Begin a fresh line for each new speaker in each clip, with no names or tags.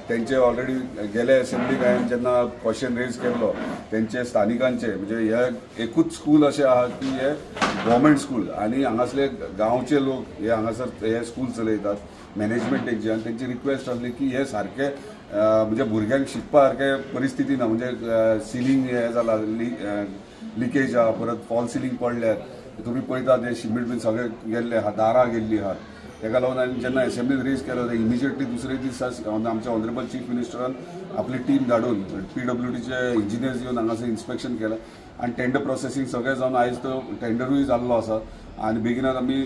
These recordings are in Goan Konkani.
तेंचे ऑलरेडी गेले एसेंब्लीक हांवें जेन्ना क्वेश्चन रेज केल्लो तेंचे स्थानिकांचे म्हणजे हे एकूच स्कूल अशें आहा की हे गव्हर्मेंट स्कूल आनी हांगासले गांवचे लोक हे हांगासर हे स्कूल चलयतात मॅनेजमेंट तेंची आनी तेंची रिक्वेस्ट आसली की हे सारके म्हणजे भुरग्यांक शिकपा सारके परिस्थिती ना, म्हणजे सिलींग हे जाला, लिकेज आहा, परत फॉल सिलींग पडल्यात, तुमी पळयतात ते शिमीट बीन सगळे गेल्ले आहा, दारां गेल्ली आहात. तेका लागून आनी जेन्ना एसेंब्लीन रेज केलो ते इमिजिएटली दुसरे दीस आमच्या ऑनरेबल चीफ मिनिस्टरान आपली टीम धाडून PWDचे इंजिनियर्स येवन हांगासर इन्स्पेक्शन केलें आनी टेंडर प्रोसेसींग सगळें जावन आयज तो टेंडरूय जाल्लो आसा आनी बेगिनात आमी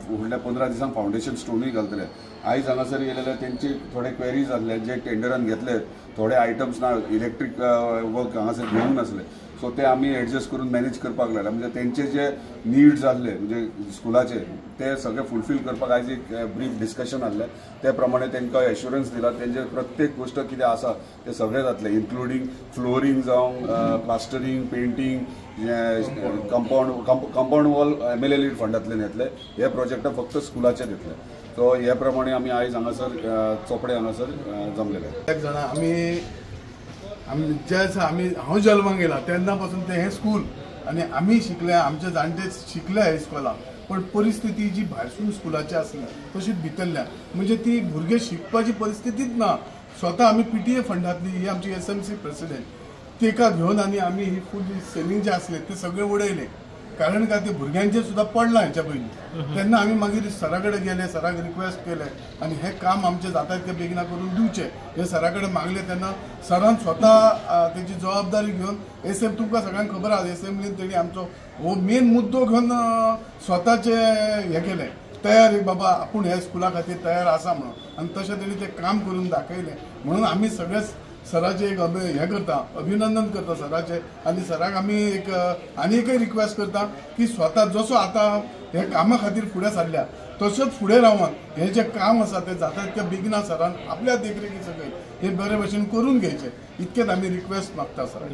फुडल्या 15 दिसांक फावंडेशन स्टोनूय घालतले. आयज हांगासर येयलेले तेंचे थोडे क्वेरीज आसले जे टेंडरान घेतले, थोडे आयटम्स ना, इलेक्ट्रीक वर्क हांगासर घेवंक नासले, सो ते आमी एडजस्ट करून मॅनेज करपाक लागले. म्हणजे तेंचे जे नीड्स आसले म्हणजे स्कुलाचे ते सगळे फुलफील करपाक आयज एक ब्रीफ डिस्कशन आसलें. ते प्रमाणे तांकां एश्युरन्स दिला तेंचे प्रत्येक गोश्ट कितें आसा ते सगळें जातलें, इन्क्लुडींग फ्लोरींग जावं, plastering, painting, compound wall MLA lead फंडांतल्यान येतले. हे प्रोजेक्ट फक्त स्कुलाचेर येतले. सो हे प्रमाणे आमी आयज हांगासर चोपडे हांगासर जमलेले.
जाणा आमी आमी ज्या दिसा आमी हांव जल्माक येयला तेन्ना पासून तें हें स्कूल आनी आमी शिकले, आमचे जाणटे शिकले ह्या स्कुलाक, पण परिस्थिती जी भायरसून स्कुलाची आसली तशीच भितरल्या म्हणजे ती भुरगे शिकपाची परिस्थितीच ना. स्वता आमी PTA फंडांतली ही आमची SMC president तेका घेवन आनी आमी ही फूल सेलिंग जे आसले ते सगळे उडयले, कारण का ते भुरग्यांचेर सुद्दां पडलां हेच्या पयलीं. तेन्ना आमी मागीर सरा कडेन गेले, सराक रिक्वेस्ट केलें आनी हें काम आमचें जाता तितकें बेगिना करून दिवचें हें सरा कडेन मागलें. तेन्ना सरान स्वता तेची जबाबदारी घेवन एस एम तुमकां सगळ्यांक खबर आसा, एसेंब्लीन तेणी आमचो हो मेन मुद्दो घेवन स्वताचें हें केलें तयार, बाबा आपूण ह्या स्कुला खातीर तयार आसा म्हणून, आनी तशें तेणी तें काम करून दाखयलें. म्हणून आमी सगळेच सराचें एक हें करता, अभिनंदन करता सराचें. आनी सराक आमी एक आनी एकय रिक्वेस्ट करता की स्वता जसो आतां हे कामा खातीर फुडें सरल्या तशेंच फुडें रावन हें जें काम आसा तें जाता तितक्या बेगिना सरान आपल्या देखरेखी सकयल हे बरे भशेन करून घेवचें, इतकेंच आमी रिक्वेस्ट मागता सराक.